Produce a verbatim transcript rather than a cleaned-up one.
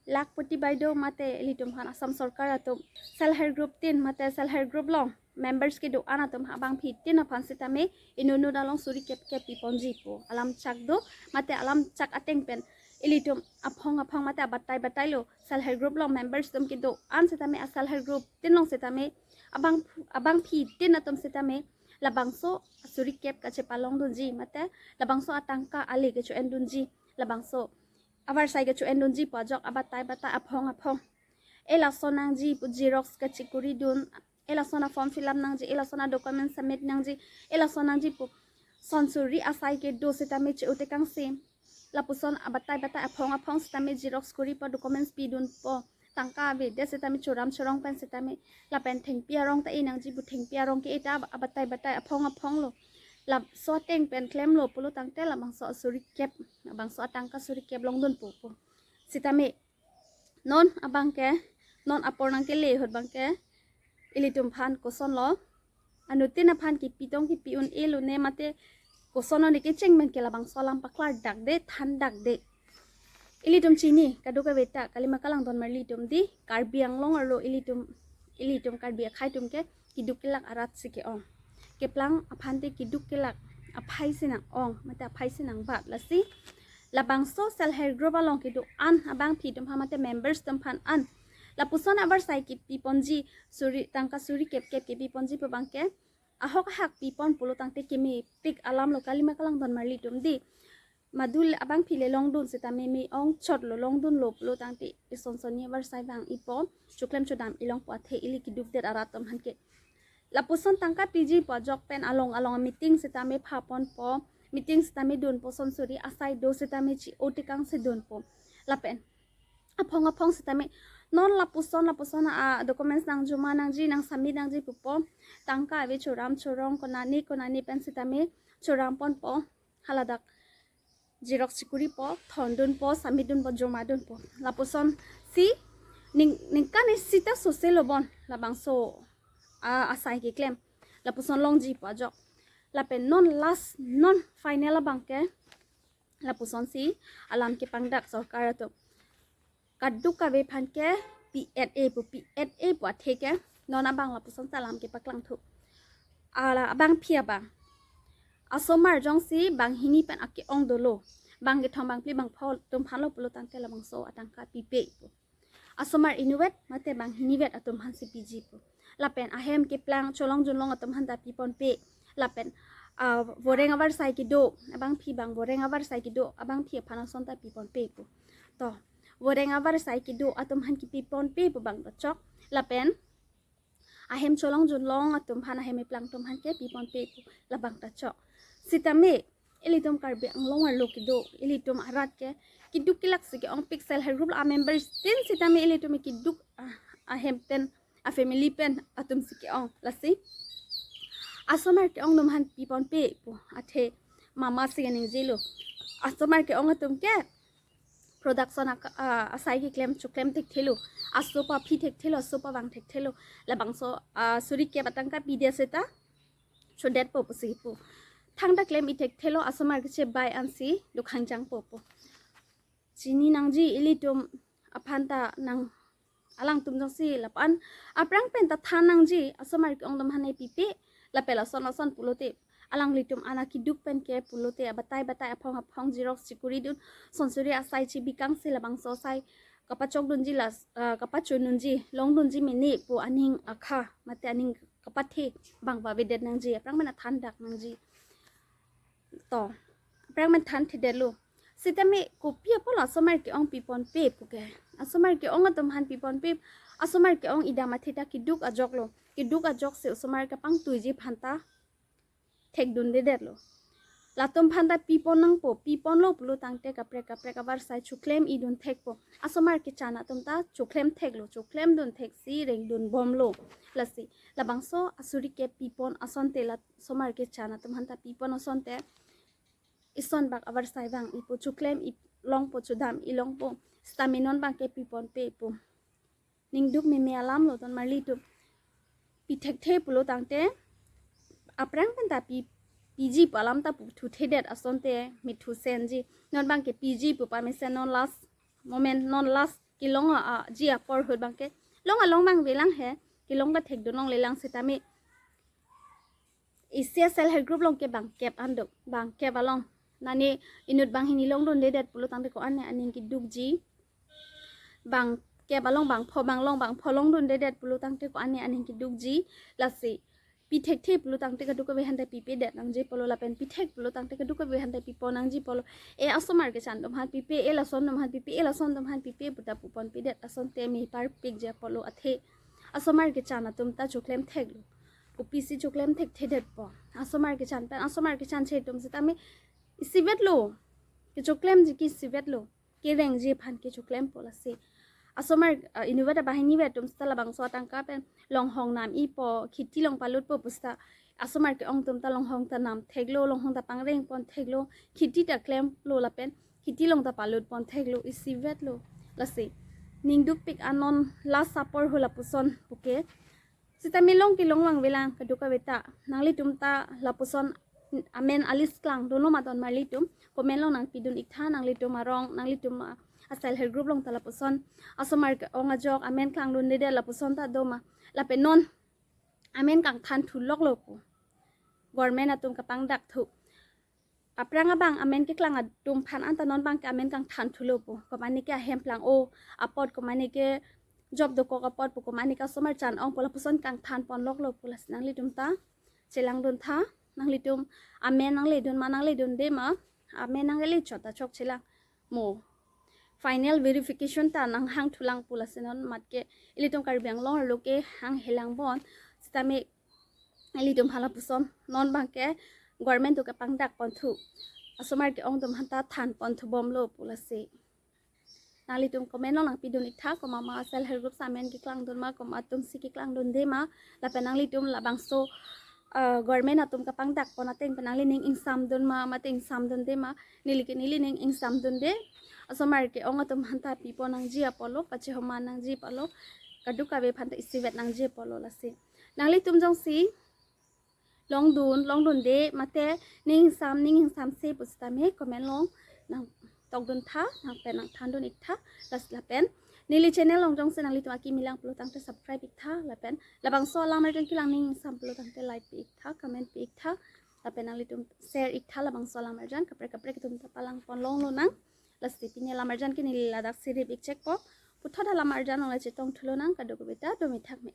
Lakhpati Baideo mate ilitum aphan Assam Sorkar atum self help group tin mate self help group along members kedo-an atum abangphi tin aphan sitame inut inut along suri kep kep piponji pu alam chak do, mate alam chak ateng pen ilitum aphong aphong mate abatai batai lo self help group along members atum kedo-an sitame a self help group tin along sitame abang abangphi tin atum sitame labangso asuri kep kachepalongdunji mate labangso atangka ale kecho-endunji, labangso avarsai kecho-endunji pu ajok abatai batai aphong aphong. E lason nangji pu xerox kachikuri dun, e lason a form fill up nangji, e lason a document submit nangji, e lason nangji pu son suri asai kedo sitame che-o tekangsi lapuson abatai batai aphong aphong sitame xerox kuri po, documents pidun po, tangka avedet sitame choram chorong pen sitame lapen thengpi arong ta e nangji pu thengpi arong ke-e ta abatai batai aphong aphong lo. Laso ateng pen klemlo pulo tangte labangso asuri kep, labangso atangka suri kep longdunpo pu. Sitame non abangke, non apor nangkele ahut abangke ilitum aphan kosonlo, anuttin aphan kipi tong kipi un-e lone mate kosonlo ne kecheng pen ke labangso alam paklardakde, thandakde. Ilitum chini, kadokave ta, kalima kalang don marli atum dei, Karbi Anglong arlo ilitum, ilitum Karbi akhei atum ke kiduk kelak arat si ke-ong. Keplang aphan te kiduk kelak aphai si nang-ong, mate aphai si nangbat, lasi labangso self help group along kedo-an abangphi atum aphan mate members atum aphan an lapuson avarsai kepiponji, suri, tangka suri kep kep kepiponji pu abangke ahok ahak pipon pulo tangte kemepik alam lo, kalima kalang don marli atum dei. Madul abangphi le longdun sitame me-ong chot lo, longdunlo pulo tangte ison sonni avarsai vang-ipo, choklem chodam ilongpo, athe ili kidukdet arat atum aphan ke. Lapuson tangka piji pu ajok pen along along meeting sitame phaponpo, meeting sitame dunpo, son suri asai do sitame che-o tekangsi dunpo. Lapen aphong aphong sitame non lapuson lapuson a documents nang joma nangji, nang submit nangji pupo, tangka ave choram chorong konane konane pen sitame choramponpo, haladak xerox chikuripo, thondunpo, submit dunpo, joma dunpo. Lapuson si ning, ningkan isi ta sose lo bon labangso a, asai keklem. Lapuson longji pu ajok. Lapen non last, non final abangke lapuson si alam kepangdak sorkar atum. Kadokave aphan ke P F A pu, P F A pu athe ke non abang lapuson ta alam kepaklangthu. Ala abangphi abang, asomar jongsi banghini pen ake-ong dolo, bang kethom bangphli bangpho atum aphan lo pulo tangte labangso atangka pipe pu. Asomar inutvet mate banghinivet atum aphan si piji pu. Lapen ahem keplang cholong junlong atum aphan ta piponpe. Lapen ah, voreng avarsai kedo abangphi, bang voreng avarsai kedo abangphi aphan ason ta piponpe pu. To, voreng avarsai kedo atum aphan kepiponpe pu abang ta chok. Lapen ahem cholong junlong atum aphan, ahem eplang atum aphan ke piponpe pu, labang ta chok. Sitame ilitum Karbi Anglong arlo kedo, ilitum arat ke kiduk kelak si ke-ongpik, self help group a members tin sitame ilitum kiduk, ah, ahem pen, a family pen atum si ke-ong, lasi asomar ke-ong atum aphan piponpe pu athe mama si ke ningjelo. Asomar ke-ong atum ke production ak-, ah, asai keklem choklem thekthelo, asopa phi thekthelo, asopa vang thekthelo, labangso ah, suri kep atangka pidet seta chodetpo pusi pu. Thangta klem-i thekthelo, asomar kechebai ansi dokhangjangpo pu. Chini nangji ilitum aphan ta nang, alangtum jongsi lapu-an aphrang pen ta than nangji, asomar ke-ong atum aphan ne pipe, lapen lason lason pulote alanglitum ana kiduk pen ke pulote abatai batai aphong aphong xerox chikuri dun, son suri asai chibikangsi labangso asai kapachokdunji las, ah, kapachondunji, longdunji mene pu aning akha mate aning kapathe bang avedet nangji, aphrang pen ta thandak nangji. To, aphrang pen thanthedetlo. Sitame kopi apotlo asomar ke-ong piponpe pu ke? Asomar ke-ong atum aphan piponpe, asomar ke-ong idam athe ta kiduk ajok lo. Kiduk ajok si osomar kepangtuiji aphan ta thekdundedetlo. Latum aphan ta pipon nangpo, piponlo pulo tangte kaprek kaprek avarsai choklem-i dun thekpo. Asomar kechan atum ta choklem theklo, choklem dun theksi rengdun bomlo. Lasi labangso asuri kep pipon asonte, la asomar kechan atum aphan ta pipon asonte ison bak avarsai vang-ipo, choklem-i longpo, chodam-i longpo. Sitame non abangke piponpe pu. Ningduk meme alam lo don marli atum. Pi thekthe pulo tangte aphrang pen ta pi, piji pu alam ta puthuthedet asonte mithusenji. Non abangke piji pu pamesen non last moment, non last kelong a, a, ji apor ahut abangke long along abang avelang he, kelong kathek dun longle lang sitame isi a self help group along ke bangkep an do, bangkep along. Nani inut banghini longdundedet pulo tangte ko-an ne aning kedukji. Bangkep along bangpho, bang long bangpho longdundedet pulo tangte ko-an ne aning kedukji. Lasi pi thekthe pulo tangte kadokave aphan ta pipedet nangji apotlo lapen pi thek pulo tangte kadokave aphan ta pipo nangji apotlo. E asomar kechan atum aphan pipe, e lason atum aphan pipe, e lason atum aphan pipe pu ta puponpedet asonte me parpikji apotlo, athe asomar kechan atum ta choklem theklo. Kopisi choklem thekthedetpo? Asomar kechan pen asomar kechanche atum sitame isivetlo. Kechoklemji ke isivetlo. Kerengji aphan kechoklempo lasi. Asomar, ah, inutvet abanghinivet atum sita labangso atangka pen longhong nam-ipo, kheti along palutpo pu sita asomar ke-ong atum ta longhong ta nam theklo, longhong ta pangrengpon theklo, kheti ta klemlo lapen kheti along ta palutpon theklo, isivetlo. Lasi ning dukpik anon last apor ahut lapuson puke. Sitame long kelong abang avelang kadokave ta. Nanglitum ta lapuson amen a list klangdunlo ma don marlitum, comment along nangpidun iktha. Nanglitum arong, nanglitum a, a self help group along ta lapuson asomar ke-ong ajok amen klangdundedet lapuson ta do ma? Lapen non amen kangthan thuloklo pu, government atum kapangdak thu. Aphrang abang amen keklang atum aphan anta non abangke amen kangthan thulo pu. Komatne ke ahem plang-o apot, komatne ke job dokok apot pu, komatne ke asomar chan ongpo lapuson kangthanponloklo pu. Lasi nanglitum ta chelangdun tha. Nanglitum amen nangledun ma nangledunde ma, amen nangle chot ta chokchelang. Mo final verification ta nanghang thulang pu. Lasi non mat ke ilitum Karbi Anglong arlo ke hang helang bon. Sitame ilitum aphan lapuson non abangke government atum kapangdakpon thu, asomar ke-ong atum aphan ta thanpon thubomlo pu. Lasi nanglitum comment along nangpidun iktha, komat ma self help group amen keklangdun ma, komat atumsi keklangdunde ma, lapen nanglitum labangso, ah, government atum kapangdakpon ateng pen nanglining ingsamdun ma, mate ingsamdunde ma? Neli ke nelining ingsamdunde. Asomar ke-ong atum aphan ta pipo nangji apotlo, pachehoma nangji apotlo, kadokave aphan ta isivet nangji apotlo. Lasi nanglitum jongsi longdun, longdunde mate ning ingsam, ning ingsamse pu sitame comment along nangtokdun tha, nangpen nangthandun iktha. Lasi lapen neli channel along jongsi nanglitum akimi lang pulo tangte subscribe iktha, lapen labangso alam arjan kelang ning ingsam pulo tangte like pi iktha, comment pi iktha, lapen nanglitum share iktha labangso alam arjan, kaprek kaprek atum ta palangpon longlonang. Lasi pini alam arjan ke neli ladak si rip ikchekpo. Puthot alam arjan along le chetong thulonang, kadokave ta dome thakme.